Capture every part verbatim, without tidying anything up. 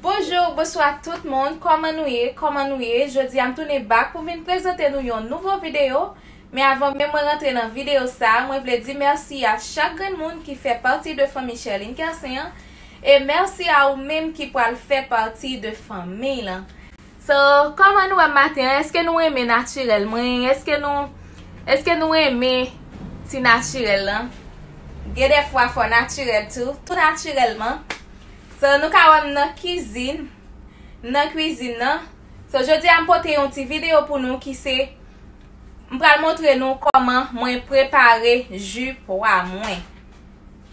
Bonjou, bonswa tout moun. Kòman nou ye? Kòman nou ye? Jodi a m tounen back pou m vin prezante nou yon nouvo videyo. Men avan menm mwen rantre nan videyo sa a, mwen vle di mèsi a chak grenn moun ki fè pati de fanmi Sherline Kersen an. E mèsi a ou menm ki pral fè pati de fanmi lan. So, kòman nou wè m maten an? Èske nou renmen natirèl mwen? Èske nou, èske nou renmen ti natirèl lan? Gen de fwa fò natirèl tou, tou natirèlman. So, nou ka wè m nan kizin, nan kwizin nan. So, jodi a m pote yon ti videyo pou nou ki se, m pral montre nou kòman mwen prepare ji pwa mwen.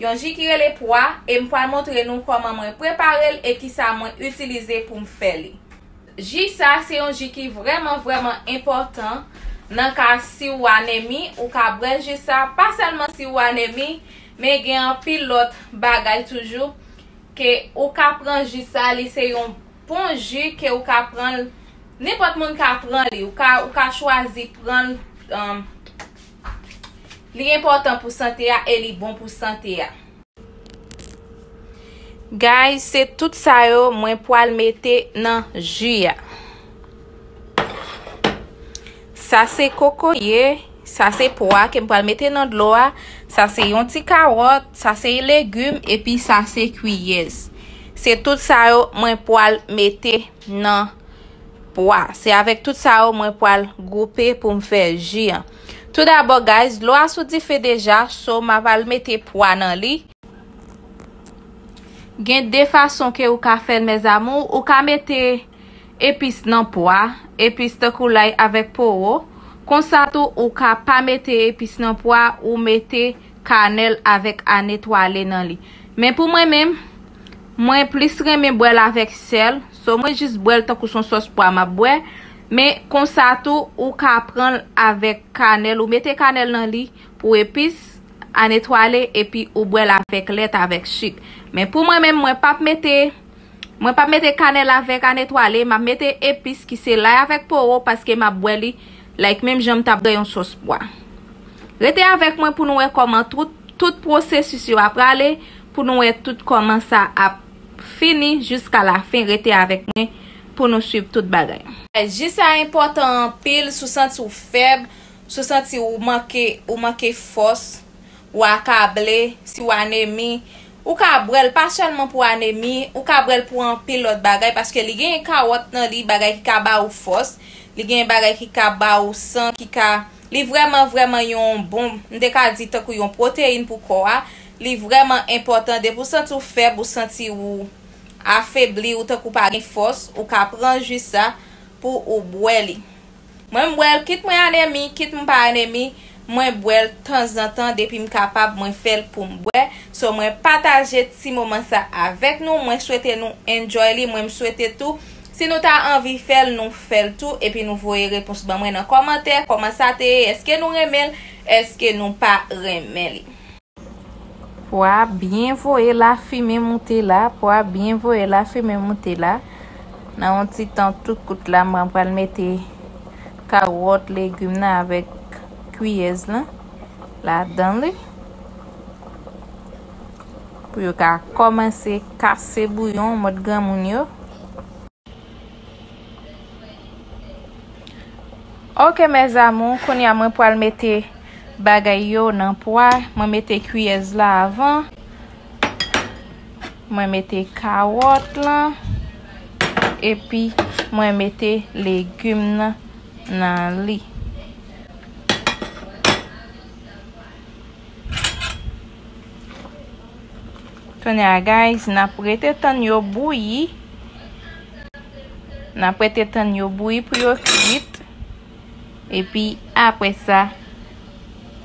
Yon ji ki rele pwa, e m pral montre nou kòman mwen prepare l e kisa mwen itilize pou m fè li. Ji sa, se yon ji ki vrèman, vrèman enpòtan nan ka si w anemi, ou ka bwè ji sa, pa sèlman si w anemi, men gen anpil lòt bagay toujou ke ou ka pran ji sa, li se yon bon ji ke ou ka pran l, nenpòt moun ka pran li, ou ka, ou ka chwazi pran l, um, li enpòtan pou sante a e li bon pou sante a. Guys, se tout sa yo mwen pral mete nan ji a. Sa se kokoye, sa se pwa ke m pral mete nan dlo a, sa se yon ti kawòt, sa se legim, epi sa se kwiyèz. Se tout sa yo mwen pral mete nan pwa. Se avèk tout sa yo mwen pral gwoupe pou m fè ji an. Toudabò, guys, dlo a sou dife deja, so m ap al mete pwa nan li. Gen de fason ke ou ka fè l, mes amours. Ou ka mete epis nan pwa, epis tankou lay avèk powo. Konsa tou, ou ka pa mete epis nan pwa, ou mete kanèl avèk anetwale nan li. Men pou mwen menm, mwen plis renmen bwè l avèk sèl. So, mwen jis bwè l tankou se yon sòs pwa m ap bwè. Men konsa tou, ou ka pran l avèk kanèl, ou mete kanèl nan li pou epis, anetwale, epi ou bwè l avèk lèt, avèk sik. Men pou mwen menm, mwen p ap mete, mwen p ap mete kanèl avèk anetwale, m ap mete epis ki se lay avèk powo, paske m ap bwè li like menm jan m t ap bwè yon sòs pwa. Rete avèk mwen pou nou wè kòman tout, tout pwosesis yo ap prale, pou nou wè tout kòman sa ap fini jiska la fen. Rete avèk mwen pou nou swiv tout bagay. Ji sa enpòtan anpil, si w santi w fèb, si w santi w manke, ou manke fòs, ou akable, si w anemi, ou ka bwè l pa sèlman pou anemi, ou ka bwè l pou anpil lòt bagay, paske li gen kawòt nan li, bagay ki ka ba ou fòs, li gen bagay ki ka ba ou san, ki ka, li vrèman, vrèman yon bon, m te ka di tankou yon pwoteyin pou kò a, li vrèman enpòtan, depi w santi w fèb, ou santi w afebli, ou tankou pa gen fòs, ou ka pran ji sa pou ou bwè li. Mwen, m bwè l, kit mwen anemi, kit m pa anemi, mwen bwè l tanzantan, depi m kapab, mwen fè l pou m bwè. So, mwen pataje ti moman sa avèk nou. Mwen swete nou enjoy li. Mwen, m swete tou, si nou ta anvi fè l, nou fè l tou. Epi nou voye repons ban mwen nan kòmantè. Kòman sa te ye? Èske nou renmen l? Èske nou pa renmen li? Pwa byen voye lafimen moute la, pwa byen voye lafimen moute la. Nan yon ti tan tou kout la, mwen pral mete kawòt, legim nan avèk kwiyèz lan ladan li. Pou yo ka kòmanse kase bouyon mòd granmoun yo. Ok, mes amours, kounye a mwen pral mete bagay yo nan pwa. Mwen mete kwiyèz la avan. Mwen mete kawòt lan. Epi mwen mete legim nan nan li. Kounye a, guys, n ap rete tann yo bouyi. N ap rete tann yo bouyi pou yo kwit. Epi, apre sa,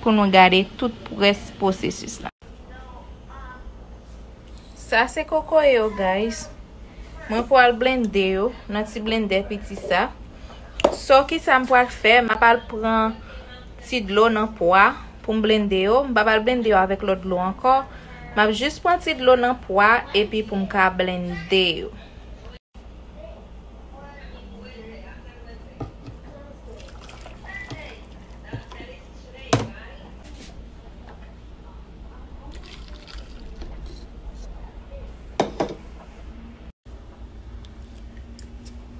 pou nou gade tout rès pwosesis la. Sa se kokoye yo, guys. Mwen pral blende yo nan ti blendè piti sa. So, kisa m pral fè? M ap al pran ti dlo nan pwa pou m blende yo. M p ap al blende yo avèk lòt dlo ankò. M ap jis pran ti dlo nan pwa epi pou m ka blende yo.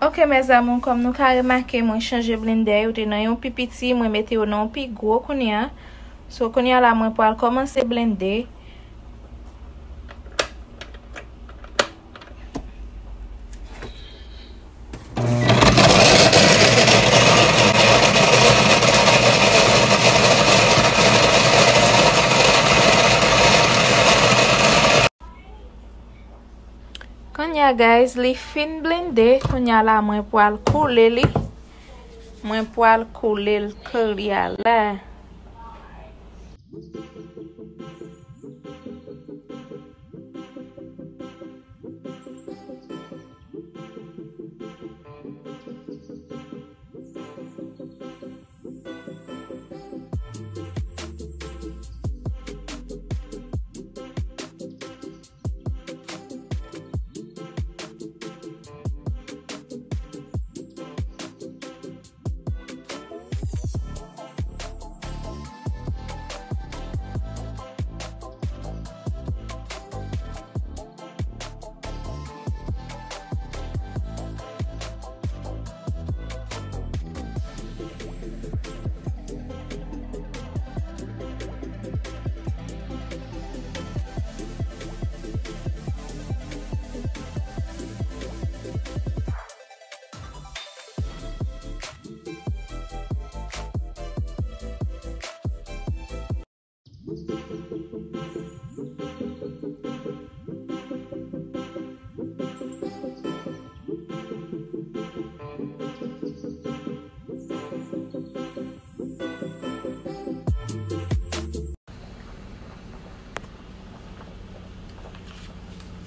Ok, mes amours, kòm nou ka remake, mwen chanje blendè, yo te nan yon pi piti, mwen mete yo nan yon pi gwo kounye a. So, kounye a la, mwen pral kòmanse blende. Kounye a, guys, li fin blende. Kounye a la, mwen pral koule li. Mwen pral koule l kounye a la.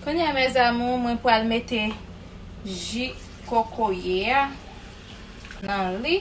Kounye a, mes amours, mwen pral mete ji kokoye a nan li.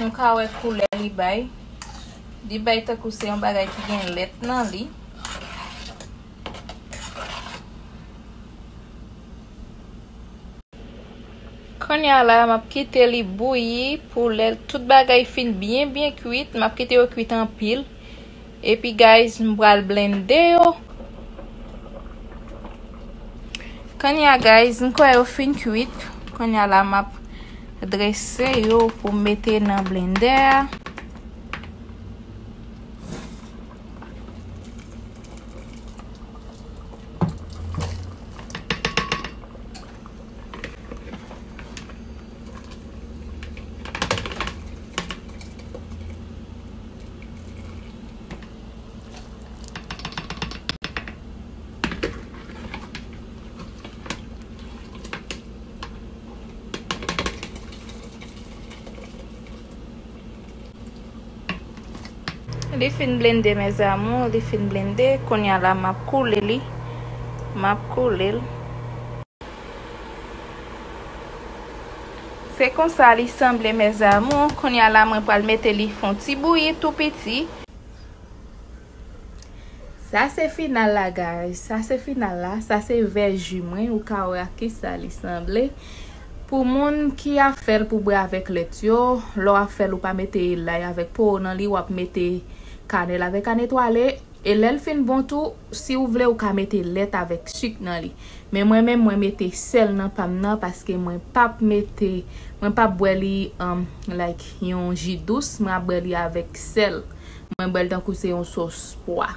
Nou ka wè koulè li bay. Li bay tankou se yon bagay ki gen lèt nan li. Kounye a la, m ap kite li bouyi pou lè tout bagay fin byen, byen kwit. M ap kite yo kwit anpil. Epi, guys, m pral blende yo. Kounye a, guys, m kwè yo fin kwit. Kounye a la, m ap drese yo pou m mete nan blendè a. Li fin blende, mes amours, li fin blende. Kounye a la, m ap koule li. M ap koule l. Se konsa li sanble, mes amours. Kounye a la, mwen pral mete li fè yon ti bouyi tou piti. Sa se final la, guys. Sa se final la. Sa se vè ji mwen. Ou ka wè ak kisa li sanble. Pou moun ki ap fè l pou bwè avèk lèt yo, lè w ap fè l, ou pa mete lay avèk po nan li, w ap mete kanèl avèk kanetwale. E lè l fin bon tou, si w vle, ou ka mete lèt avèk sik nan li. Men mwen menm, mwen mete sèl nan pa m nan, paske mwen p ap mete, mwen p ap bwè li, um, like, yon ji dous, mwen ap bwè li avèk sèl. Mwen bwè l tankou se yon sòs pwa.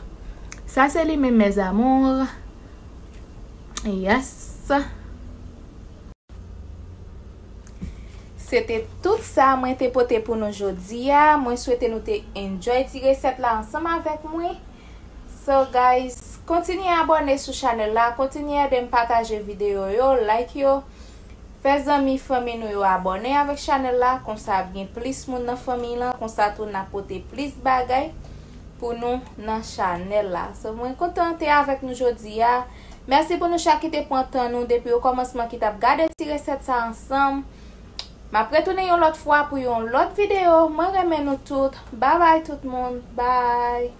Sa se li menm, mes amours. Yes. Se te tout sa mwen te pote pou nou jodi a. Mwen swete nou te enjoy ti resèt la ansanm avèk mwen. So, guys, kontinye abòne sou chanèl la, kontinye ede m pataje videyo yo, like yo. Fè zanmi, fanmi nou yo abòne avèk chanèl la, konsa ap gen plis moun nan fanmi lan, konsa tou n ap pote plis bagay pou nou nan chanèl la. So, mwen kontan te avèk nou jodi a. Mèsi pou nou chak ki te pran tan nou depi okòmansman ki t ap gade ti resèt sa ansanm. M ap retounen yon lòt fwa pou yon lòt videyo. Mwen renmen nou tout. Babay tout moun. Bye.